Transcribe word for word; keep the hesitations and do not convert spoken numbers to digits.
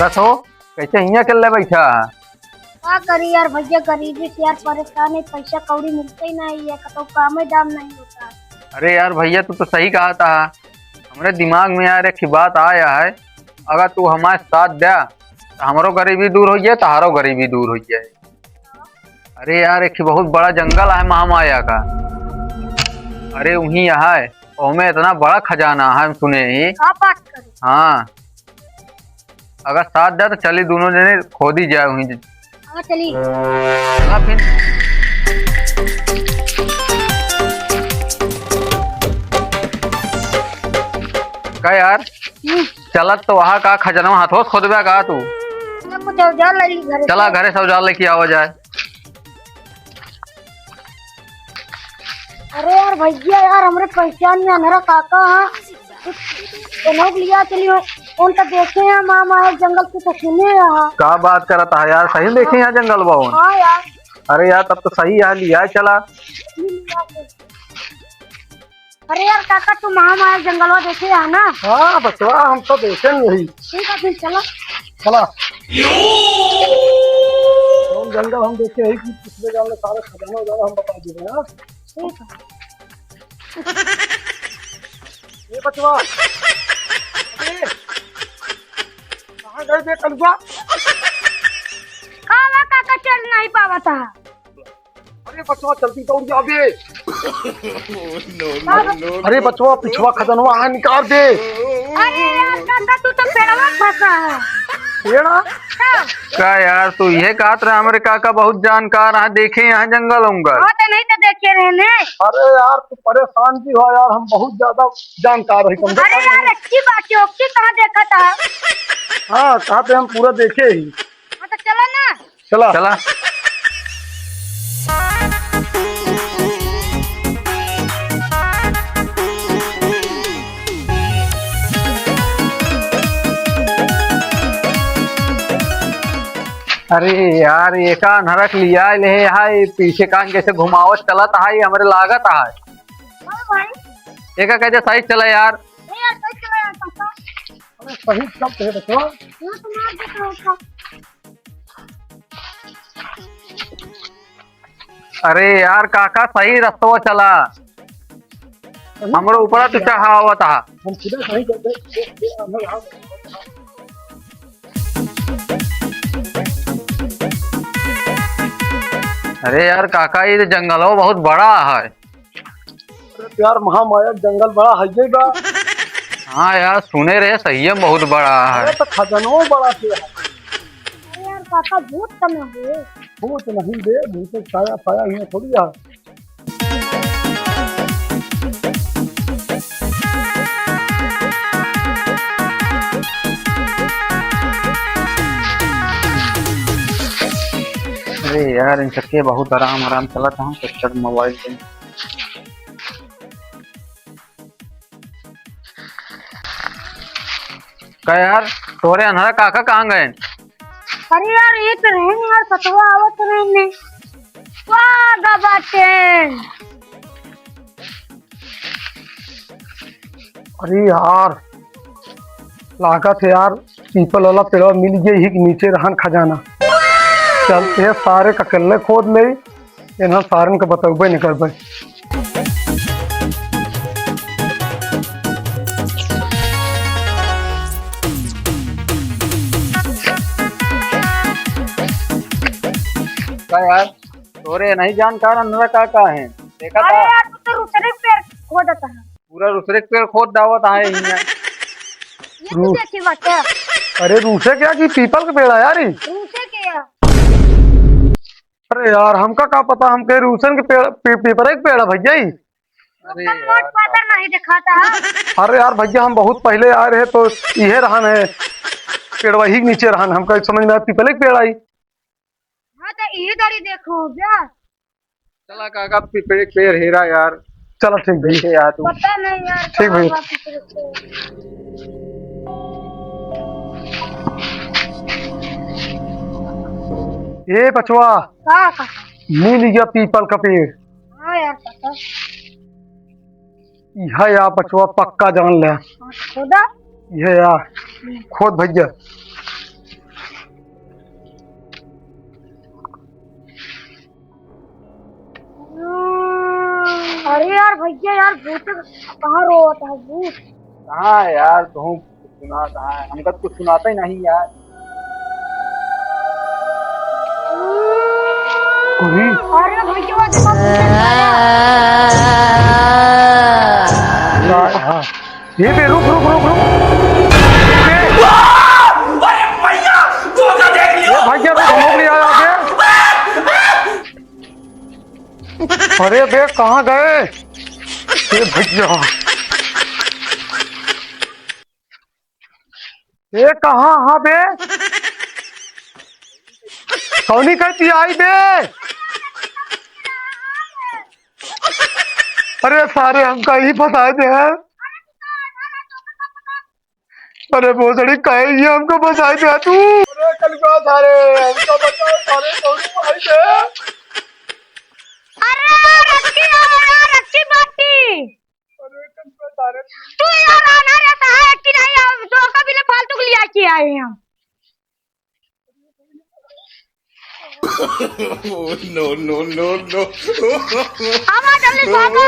बस हो, कैसे हियाँ अकेले बैठा है? का करी यार भैया, गरीबी से यार परेशान है, पैसा कौड़ी मिलते ही नहीं है, कतौ कामे दाम नहीं होता। अरे यार भैया, तू तो सही कहा था। हमरे दिमाग में यार एक बात आया है, अगर तू हमारे साथ द्या तो हमरो गरीबी दूर हो जाए, तहारो गरीबी दूर हो जाए। अरे यार, एक बहुत बड़ा जंगल है महामाया का। अरे वहीं है, ओमे इतना बड़ा खजाना है, हम सुने ही। का बात करे? हाँ, अगर साथ द्या तो चली, दोनों जने खोदी जाए वहीं। हाँ, चली। चला फिर। का यार? हम्म। चलत तो वहाँ का खजनवा हाथों से खोदबे का तू? चला, कुछ औजार ले ली घरे से। चला, घरे से औजार लेके आवा जाए। अरे यार भैया, यार हमरे पहचान में अनहरा काका है, उन्हों के लिया चली हो। उनका देखे हैं मामा है जंगल की, तो सुने यहाँ। का बात करत है यार, सही देखे यहाँ जंगल बावन? हाँ यार। अरे यार, तब तो सही है, लिया चला। अरे यार काका, तू मामा है जंगलवा देखे यहाँ ना? हाँ बचवा, हम तो देखे नहीं। ठीक है फिर चलो। चला। कौन जंगल हम देखे ही कि पिछले जंगल सारे खजाना उजाना हम बता देबे, हाँ? ठीक है। ए बचवा, अरे, कहाँ गए बे कलुआ? का बा काका, चल नहीं पावत है। अरे बचवा, जल्दी दौड़ जा बे। अरे बचवा, पिछवा खजनवा है, निकाल दे। अरे यार काका, तू तो पेड़वा में फंसा है। पेड़ा? का? का यार, तू ये कहत रहा हमरे काका बहुत जानकार है, देखे यहाँ जंगल उंगल। हाँ, तो नहीं तो देखे रहने। अरे यार, तू परेशान भी हो यार, हम बहुत ज्यादा जानकार है तुम। अरे यार, अच्छी बात है, ओके, कहाँ देखा था? हाँ, कहाँ पे हम पूरा देखे ही। हाँ, तो चलो ना। चला। चला। अरे यार, एका अन्हरक लिया ले है, पीछे कान कैसे घुमावत चलत है, हमरे लागत है। हाँ भाई। एका कहते सही चला यार। ए यार, सही चला यार, पापा। अरे सही चलते हैं बच्चों। वो तो मार देता होगा। अरे यार काका, सही रस्तवा चला। हमरो ऊपरा तू चढ़ावत हा। हम सीधा सही करते। अरे यार काका, ये जंगलवा बहुत बड़ा है। अरे यार, महामाया जंगल बड़ा है ये बा। हाँ यार, सुने रहे, सही में बहुत बड़ा है। अरे तो खजनो बड़ा से है। अरे यार काका, भूत तो ना हो। भूत नहीं बे, भूत साया साया हियाँ थोड़ी है। अरे यार, इन सबके बहुत आराम आराम चलत है, चट चट मोबाइल पे। का यार, तोरे अन्हरा काका कहाँ गए? अरे यार, ये तो रहे यार, सतवा आवत रहे ने। वाह, गा बाटे। अरे यार, लागत है यार, पीपल वाला पेड़वा मिल गया ही कि नीचे रहन खजाना। चलते हैं, सारे का अकेले खोद ले। इन्हन सारन के बतौबे नहीं करबे। का यार, तोरे नहीं जानकार अन्हरा का का है? देखा अरे था? यार, तू तो रुसरे के पेड़ खोदत है। पूरा रुसरे के पेड़ खोद डावत है हियां। ये तू रू- देखी बाटे। अरे रूसे क्या कि पीपल के पेड़ है यार ई? रूसे के या? अरे यार, हमका का पता, हमके रूसन के पेड़, पी-, पीपरे के पेड़ है भैया ई। अरे ओकर मोट यार। पातर नहीं दिखाता है। अरे यार भैया, हम बहुत पहले आए रहे तो इहे रहन है, पेड़वा ही के नीचे रहन, हमका समझ में आया पीपले के पेड़ आई। हाँ, तो इहे दरी देखो जा। चला काका, पीपरे के पेड़ हेरा यार। चला ठीक भाई। देखे यार तू। पता नहीं यार, ठीक भाई। कहाँ बा पीपरे के पेड़? ए बचवा, का, का? मिल गया पीपल का पेड़। हाँ यार, पता। इहे या बचवा, पक्का जान ले। हाँ, खोदा। इहे या। खोद भैया। अरे यार भैया, यार भूत कहाँ रोवत है भूत? कहाँ है यार, तुम कुछ सुनाता है, हमका तो कुछ सुनाता ही नहीं यार। अरे भैया, वो देखो, भूत है। हाँ। ये बे, रुक, रुक, रुक, रुक। अरे भैया, धोखा देख लिया। ए भैया, रुक, हम लोग नहीं आया बे। अरे बे, कहाँ गए? ए भैया, ए कहाँ, हाँ बे, कौनी कहती आई बे? अरे सारे, हमका ही फंसाए दे हैं। अरे भोसड़ी, काहे ये हमको फंसाए दे तू? अरे कलुआ सारे, हमको बचाओ सारे, कौन भाई दे? अरे रस्सी आ यार, रस्सी बाटी। अरे कलुआ सारे। तू यार आना रहता है कि नहीं, अब धोखा भी ले फालतू के लिया के आए हैं हम। Oh, no, no, no, no। आवा जल्दी से आवा।